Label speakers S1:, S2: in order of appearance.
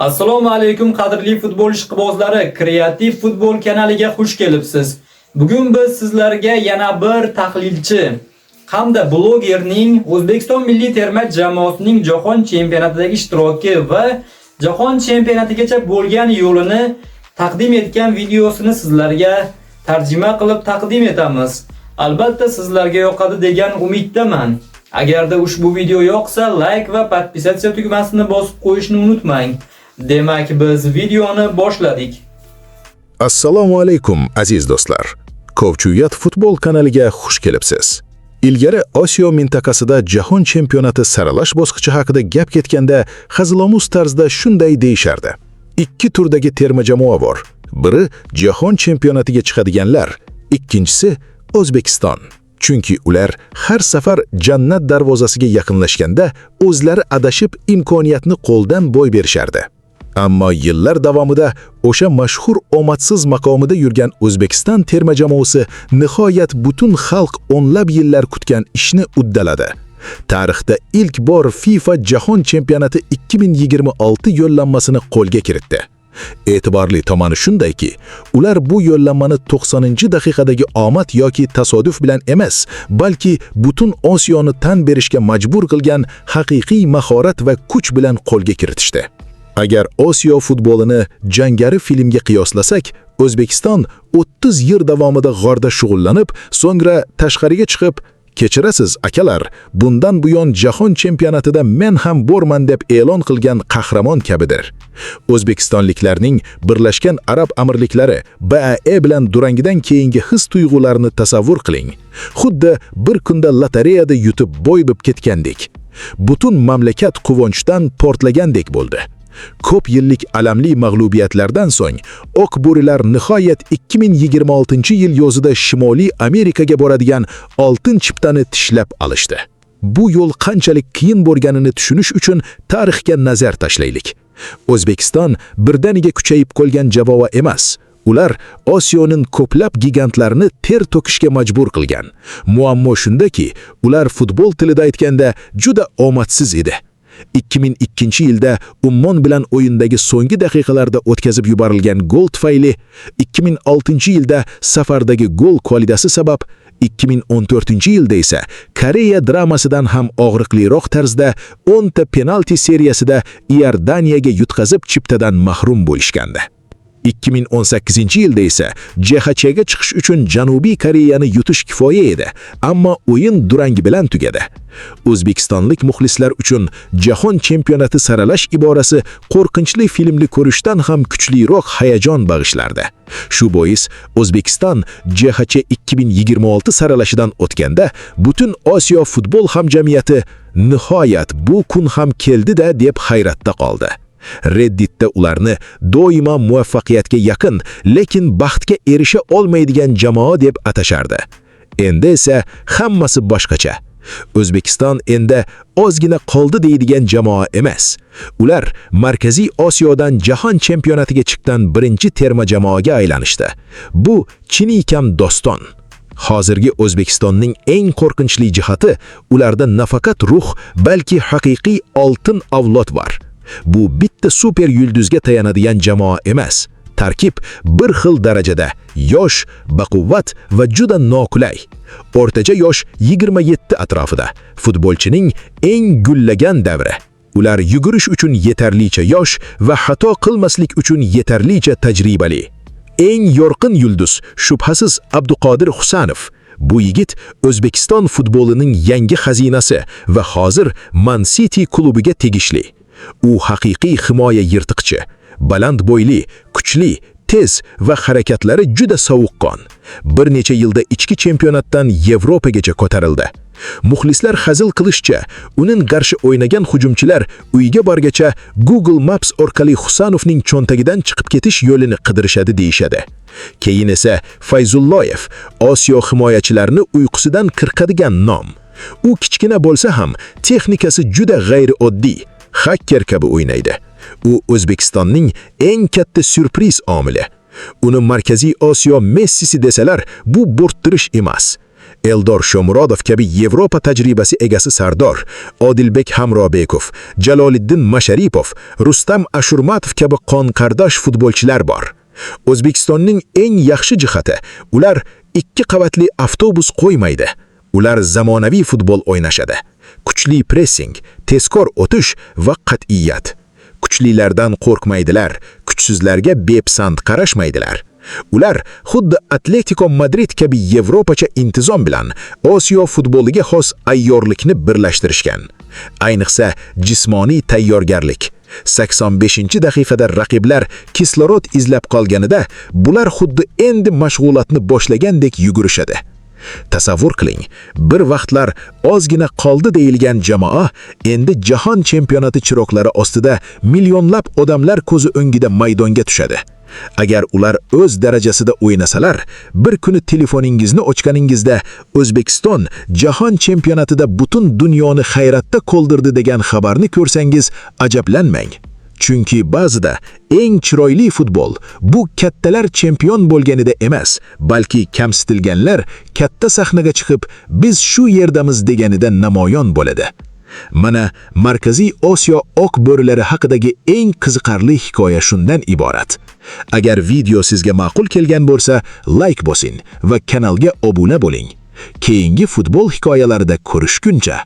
S1: Assalomu alaykum, qadrli futbol ishqibozlari, Kreativ futbol kanaliga xush kelibsiz. Bugun biz sizlarga yana bir tahlilchi hamda blogerning O'zbekiston milliy terma jamoasining jahon chempionatidagi ishtiroki va jahon chempionatigacha bo'lgan yo'lini taqdim etgan videosini sizlarga tarjima qilib taqdim etamiz. Albatta, sizlarga yoqadi degan umiddaman. Agarda ushbu video yoqsa, like va подписаться tugmasini bosib qo'yishni unutmang. Demak, biz videoni boshladik.
S2: Assalomu alaykum, aziz do'stlar. Kovchuyat futbol kanaliga xush kelibsiz. Ilgari Osiyo mintaqasida jahon chempionati saralash bosqichi haqida gap ketganda hazilomuz tarzda shunday deyishardi: "Ikki turdagi terma jamoa bor. Biri jahon chempionatiga chiqadiganlar, ikkinchisi O'zbekiston." Chunki ular har safar jannat darvozasiga yaqinlashganda o'zlari adashib, imkoniyatni qo'ldan boy berishardi. Ammo yillar davomida o'sha mashhur omadsiz maqomida yurgan O'zbekiston terma jamoasi nihoyat butun xalq o'nlab yillar kutgan ishni uddaladi. Tarixda ilk bor FIFA Jahon chempionati 2026 yo'llanmasini qo'lga kiritdi. E'tiborli tomoni shundayki, ular bu yo'llanmani 90-daqiqadagi omad yoki tasodif bilan emas, balki butun Osiyoni tan berishga majbur qilgan haqiqiy mahorat va kuch bilan qo'lga kiritishdi. Agar Osiyo futbolini jangari filmga qiyoslasak, O'zbekiston 30 yil davomida g'orda shug'ullanib, so'ngra tashqariga chiqib, "Kechirasiz, akalar, bundan buyon jahon chempionatida men ham borman" deb e'lon qilgan qahramon kabidir. O'zbekistonliklarning Birlashgan Arab Amirliklari BAE bilan durangidan keyingi his tuyg'ularini tasavvur qiling. Xuddi bir kunda lotereyada yutib boy bo'lib ketgandek. Butun mamlakat quvonchdan portlagandek bo'ldi. Ko'p yillik alamli mag'lubiyatlardan so'ng Oq bo'rilar nihoyat 2026-yil yozida Shimoliy Amerikaga boradigan oltin chiptani tishlab olishdi. Bu yo'l qanchalik qiyin bo'lganini tushunish uchun tarixga nazar tashlaylik. O'zbekiston birdaniga kuchayib qolgan jamoa emas. Ular Osiyoning ko'plab gigantlarini ter to'kishga majbur qilgan. Muammo shundaki, ular futbol tilida aytganda juda omadsiz edi. 2002-yilda Ummon bilan o'yindagi so'nggi daqiqalarda o'tkazib yuborilgan gol tufayli, 2006-yilda safardagi gol qoidasi sabab, 2014-yilda esa Koreya dramasidan ham og'riqliroq tarzda 10 ta penalti seriyasida Iordaniyaga yutqazib, chiptadan mahrum bo'lishgandi. 2018-yilda esa JHCga chiqish uchun Janubiy Koreyani yutish kifoya edi, ammo o'yin durangi bilan tugadi. O'zbekistonlik muxlislar uchun jahon chempionati saralash iborasi qo'rqinchli filmni ko'rishdan ham kuchliroq hayajon bag'ishlardi. Shu bois O'zbekiston JHC 2026 saralashidan o'tganda butun Osiyo futbol hamjamiyati "Nihoyat bu kun ham keldi-da" deb hayratda qoldi. Redditda ularni doimo muvaffaqiyatga yaqin, lekin baxtga erisha olmaydigan jamoa deb atashardi. Endi esa hammasi boshqacha. O'zbekiston endi ozgina qoldi deydigan jamoa emas. Ular Markaziy Osiyodan jahon chempionatiga chiqqan birinchi terma jamoaga aylanishdi. Bu chinakam doston. Hozirgi O'zbekistonning eng qo'rqinchli jihati ularda nafaqat ruh, balki haqiqiy oltin avlod bor. Bu bitta super yulduzga tayanadigan jamoa emas. Tarkib bir xil darajada yosh, baquvvat va juda noqulay. O'rtacha yosh 27 atrofida. Futbolchining eng gullagan davri. Ular yugurish uchun yetarlicha yosh va xato qilmaslik uchun yetarlicha tajribali. Eng yorqin yulduz shubhasiz Abduqodir Husanov. Bu yigit O'zbekiston futbolining yangi xazinasi va hozir Man City klubiga tegishli. U haqiqiy himoya yirtiqchi, baland bo'yli, kuchli, tez va harakatlari juda sovuqqon. Bir necha yilda ichki chempionatdan Yevropagacha ko'tarildi. Muxlislar hazil qilishcha, uning qarshi o'ynagan hujumchilar uyga borgacha Google Maps orqali Husanovning cho'ntagidan chiqib ketish yo'lini qidirishadi deyishadi. Keyin esa Fayzulloyev, Osiyo himoyachilarini uyqusidan qirqadigan nom. U kichkina bo'lsa ham texnikasi juda g'ayrioddiy, xaker kabi o'ynaydi. U O'zbekistonning eng katta syurpriz omili. Uni Markaziy Osiyo Messisi desalar, bu bo'rttirish emas. Eldor Shomurodov kabi Yevropa tajribasi egasi sardor, Odilbek Hamrobekov, Jaloliddin Masharipov, Rustam Ashurmatov kabi qon-qardosh futbolchilar bor. O'zbekistonning eng yaxshi jihati, ular ikki qavatli avtobus qo'ymaydi. Ular zamonaviy futbol o'ynashadi. Kuchli pressing, tezkor o'tish va qat'iyat. Kuchlilardan qo'rqmaydilar, kuchsizlarga bepisand qarashmaydilar. Ular xuddi Atletico Madrid kabi Yevropacha intizom bilan Osiyo futboliga xos ayyorlikni birlashtirishgan. Ayniqsa jismoniy tayyorgarlik. 85-daqiqada raqiblar kislorod izlab qolganida, bular xuddi endi mashg'ulotni boshlagandek yugurishadi. Tasavvur qiling, bir vaqtlar ozgina qoldi deyilgan jamoa endi jahon chempionati chiroqlari ostida millionlab odamlar ko'zi o'ngida maydonga tushadi. Agar ular o'z darajasida o'ynasalar, bir kuni telefoningizni ochganingizda "O'zbekiston jahon chempionatida butun dunyoni hayratda qoldirdi" degan xabarni ko'rsangiz, ajablanmang. Chunki ba'zida eng chiroyli futbol bu kattalar chempion bo'lganida emas, balki kamsitilganlar katta sahnaga chiqib, "Biz shu yerdamiz" deganida namoyon bo'ladi. Mana Markaziy Osiyo oq bo'rilari haqidagi eng qiziqarli hikoya shundan iborat. Agar video sizga ma'qul kelgan bo'lsa, like bosing va kanalga obuna bo'ling. Keyingi futbol hikoyalarida ko'rishguncha.